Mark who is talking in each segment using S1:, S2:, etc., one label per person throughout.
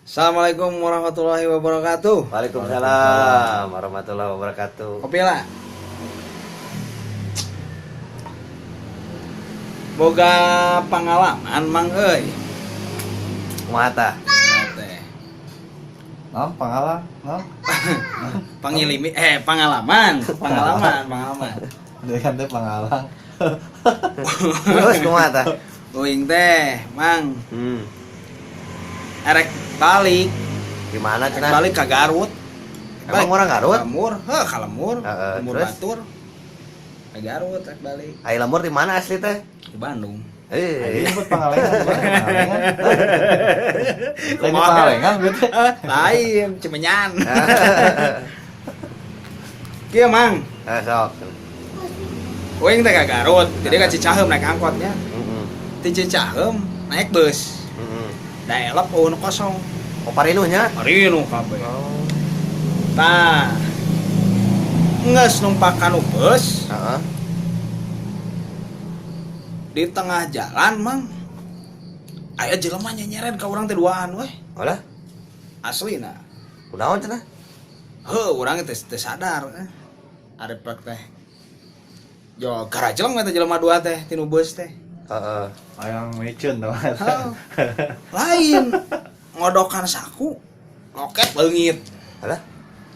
S1: Assalamualaikum warahmatullahi wabarakatuh.
S2: Waalaikumsalam warahmatullahi wabarakatuh.
S1: Kopi lah. Boga pengalaman mang euy.
S2: Kumaha tah?
S1: Teh.
S3: Naon pangalaman? Naon?
S1: Pangilimi pengalaman, pengalaman, pengalaman.
S3: Dia kan teh pangalang.
S2: Terus kumaha tah?
S1: Uing teh, Mang,
S2: Hmm.
S1: erek balik,
S2: Gimana
S1: erek
S2: cenah?
S1: balik ke Garut.
S2: Emang orang Garut?
S1: Lemur, heuh ka lemur,
S2: Heeh,
S1: lemur
S2: terus?
S1: batur. Ke Garut rek balik
S2: Ai lembur di mana asli teh?
S1: di Bandung.
S3: Ini
S2: Eh,
S3: nyebut pangalengan, bukan pangalengan. Lain di pangalengan berarti.
S1: Lain, Cimenyan. Kieu Mang,
S2: Eh, sok.
S1: uing teh ka Garut, jadi ka Cicaheum naik angkotnya.
S2: Heeh.
S1: Ti Cicaheum naik bus.
S2: Heeh.
S1: Da elep eueuh nu kosong.
S2: Oh, parinuh nya?
S1: Parinu kabeh.
S2: Oh.
S1: Tah. Geus numpak kanu bus
S2: Heeh.
S1: di tengah jalan, Mang. Aya jelema nyenyeren ka urang teh duaan weh.
S2: Olah,
S1: Aslina.
S2: kunaon cenah?
S1: Heuh, urang teh teu sadar. Arep rek teh. Jo garajeleng teh jelema dua teh tinu bus teh.
S2: Heeh.
S3: Ayang micun tau.
S1: Heuh. Lain ngodokan saku loket leungit.
S2: Alah,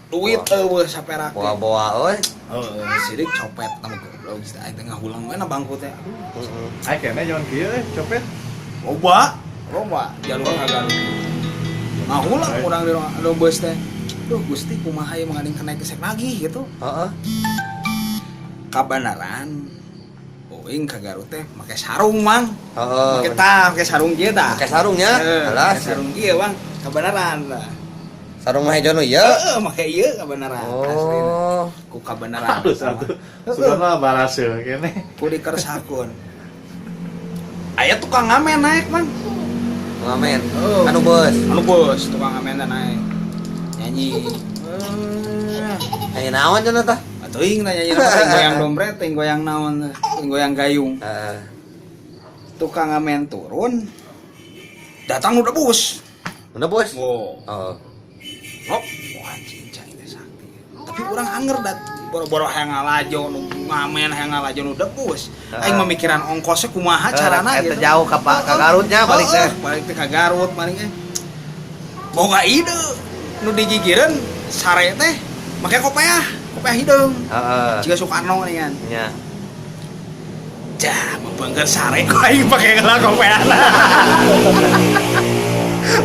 S1: Duit eueuh saperak.
S2: boa-boa euy.
S1: Heeh, sirik copet nama goblok geus aing teh ngahulang we na bangku teh. Aduh.
S2: Heeh.
S3: Ai kene zaman kieu eh copet.
S1: Loba, loba jalur ka Garut. Ngahulang urang di ruang bus teh. Duh Gusti kumaha ieu mah ngading kena gesek lagi gitu.
S2: Heeh.
S1: Kabanaran uing ka Garut teh make sarung mang.
S2: Heeh.
S1: Make tah, make sarung kieu tah.
S2: Make sarungnya?
S1: Heeh,
S2: Alah,
S1: make sarung kieu Bang. Kabanaran lah.
S2: Sarung mah hejo nu ieu.
S1: Heeh, make ieu kabanaran. Asli.
S2: Oh.
S1: Ku kabanaran.
S3: Halus atuh. Sugana baraseuh kene.
S1: Ku dikersakun. Aya tukang ngamen naik, Mang.
S2: Ngamen.
S1: Oh.
S2: Anu bus.
S1: Anu bos, tukang ngamen teh naik. Nyanyi.
S2: Nyanyi naon cenah tah?
S1: Atuh ing teh nyanyi naon, teh goyang dompet, teh goyang naon, teh goyang gayung.
S2: Heeh.
S1: Tukang ngamen turun. Datang udah bus.
S2: Udah bos.
S1: Wow.
S2: Oh.
S1: Hop, wah anjing cai teh sakti. Tapi urang anger dat boro-boro hayang ngalajo nu ngamen hayang ngalajo nu debus. Aing memikiran ongkosnya kumaha carana
S2: Eta
S1: gitu.
S2: jauh ka ka Garutnya balik teh.
S1: Heeh, balik teh ka Garut paling eh. Boga ide nu digigireun sare teh make kopeah, kopeah hideung.
S2: Heeh.
S1: Jiga Soekarno nih kan.
S2: Nya.
S1: Jah, membanggar sare ku aing pake gelang kopeah.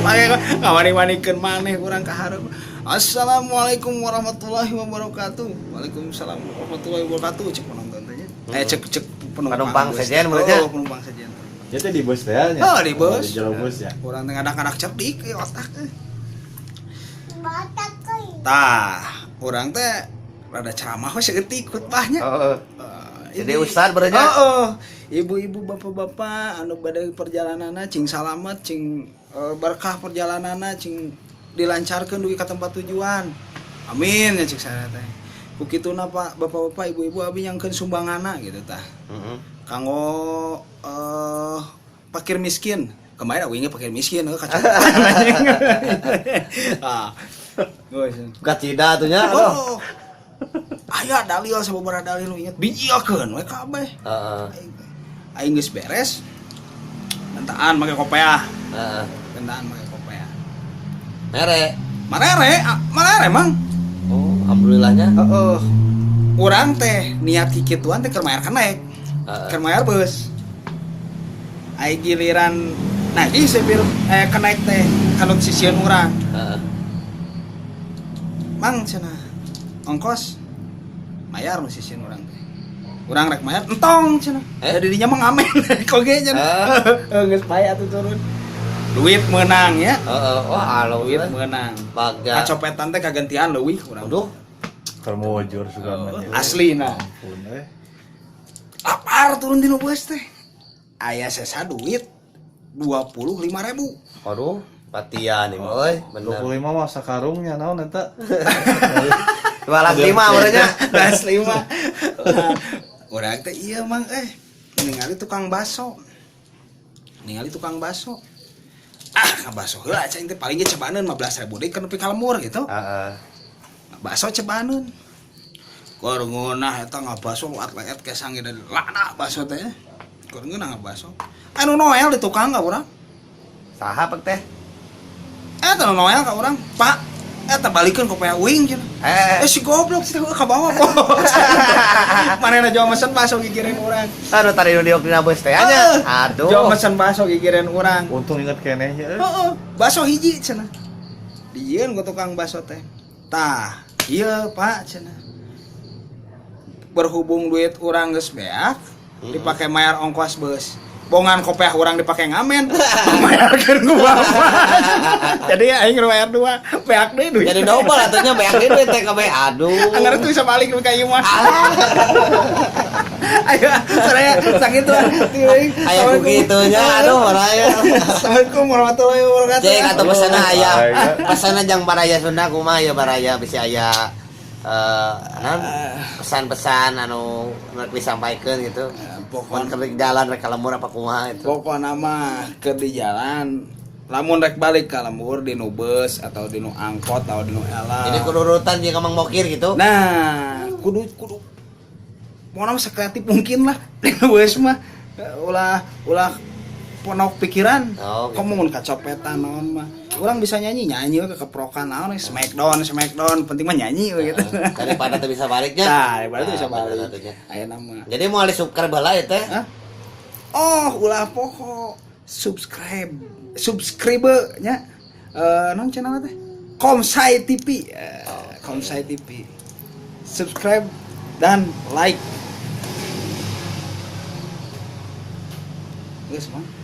S1: Pake ngawani-wanikeun maneh urang ka hareup. Assalamualaikum warahmatullahi wabarakatuh. Waalaikumsalam warahmatullahi wabarakatuh cek penonton teh nya. Eh cek cek penumpang.
S2: Penumpang
S1: bus.
S2: sejen menurutnya.
S1: Oh, penumpang sejen.
S3: Ya teh di bus teh nya.
S1: Oh, di bus.
S3: Di jero bus ya.
S1: Urang teh ngadak-ngadak cerdik otak eh. Tah, urang teh rada ceramah we seeutik khutbahnya.
S2: Heeh. Jadi
S1: Ini-
S2: ustad berarti?
S1: Heeh. Ibu-ibu, bapak-bapak anu bade perjalananna cing salamet, cing berkah perjalananna, cing dilancarkeun dugi ka tempat tujuan. Amin ya cik saya teh. Ku kituna Pak, bapak-bapak, ibu-ibu abi nyangkeun sumbanganna gitu tah.
S2: Heeh.
S1: Kanggo fakir miskin. Kemarin aku inget fakir miskin heuh kacopetan anjing. Ah. Geus.
S2: Kacida atuh nya. Aduh.
S1: Oh. Aya dalil sababaraha dalil nu inget bijilkeun we kabeh.
S2: Heeh.
S1: Aing geus beres. Bentaan make kopeah,
S2: Heeh.
S1: bentaan make kopeah.
S2: Mere.
S1: Marere, marere mang.
S2: Oh, alhamdulillahnya.
S1: Heeh. Urang teh niat kikituan teh keur mayar kenek.
S2: Heeh.
S1: Keur mayar bus. Ai giliran nah ieu sepir kenek teh kanut sisieun urang.
S2: Heeh.
S1: Mang cenah ongkos mayar nu sisieun urang teh. Urang rek mayar entong cenah.
S2: Eh?
S1: Da dirinya mah ngamen koge cenah.
S2: Ah.
S1: Heuh, geus pae atuh turun. Duit meunang ya.
S2: Heeh. Wah, alus.
S1: Duit meunang.
S2: Bagja.
S1: Kacopetan teh kagantian leuwih urang.
S2: Aduh.
S3: Termujur sugana nya.
S1: Aslina.
S3: Ampun eh.
S1: Lapar turun di bus teh. Aya sesa duit 25.000.
S2: Aduh, patian nih, euy. Bener.
S3: 25 mah sakarungnya naon eta?
S2: 25 urangnya.
S1: Belas lima. Nah, urang teh iya mang ningali tukang baso. Ningali tukang baso. Ah, ngabaso heula cai teh paling ge cebaneun 15.000 deui kan nepi ka lembur gitu.
S2: Heeh.
S1: Bakso cebaneun. Keur ngeunah eta ngabaso atlet kesang ge lana bakso teh. Keur ngeunah ngabaso. Anu Noel di tukang ka urang.
S2: Saha pek teh?
S1: Eta nu Noel ka urang, Pak. Eta balikeun ku pea uing cenah.
S2: Eh,
S1: Eh si goblok sih ka bawah po. Manehna jual mesen bakso gigireun urang.
S2: Aduh tadi nu diok dina beus teh nya. Aduh.
S1: Jual mesen bakso gigireun urang.
S3: Untung inget keneh nya.
S1: Heeh, bakso hiji cenah. Dijieun ku tukang bakso teh. Tah, ieu Pak cenah. Berhubung duit urang geus beak, dipake mayar ongkos beus. Bongan kopeah urang dipake ngamen, mayarkeun ku bapak. Jadi aing nu bayar dua, beak deui duit.
S2: Jadi double atunya beak deui duit teh kabeh. Aduh.
S1: Anggar itu bisa balik ka ieu mah. Ayo, saya sakit tuh.
S2: Aya ku kitu nya aduh baraya.
S1: Assalamualaikum warahmatullahi wabarakatuh.
S2: Cek atau pesana aya.
S3: Aya.
S2: Pesana jang baraya Sunda kumaha ya baraya bisi aya naon pesan-pesan anu rek disampaikan gitu.
S1: Pokon
S2: Mun keur di jalan rek ka lembur apa kumaha itu.
S1: Pokokna mah keur di jalan lamun rek balik ka lembur di nu bus atau di nu angkot atau di nu ela.
S2: Jadi kudu urutan jeung ka Mang Bokir gitu.
S1: Nah, kudu kudu pokona mah sekreatif mungkin lah di nu bus mah ulah ulah ponok pikiran.
S2: Oh, gitu.
S1: Komo mun kacopetan naon mah. Urang bisa nyanyi nyanyi we kekeprokan naon we, smackdown smackdown penting mah nyanyi we gitu.
S2: Daripada teu bisa baliknya.
S1: Nah, daripada teu bisa
S2: Nah, bener
S1: balik.
S2: atunya.
S1: Aya nama.
S2: Jadi mau di subscribe heula ya teh.
S1: Hah? Oh, ulah pokok subscribe subscribe nya non channel teh Komsai TV. Komsai TV subscribe dan like. Geus mah.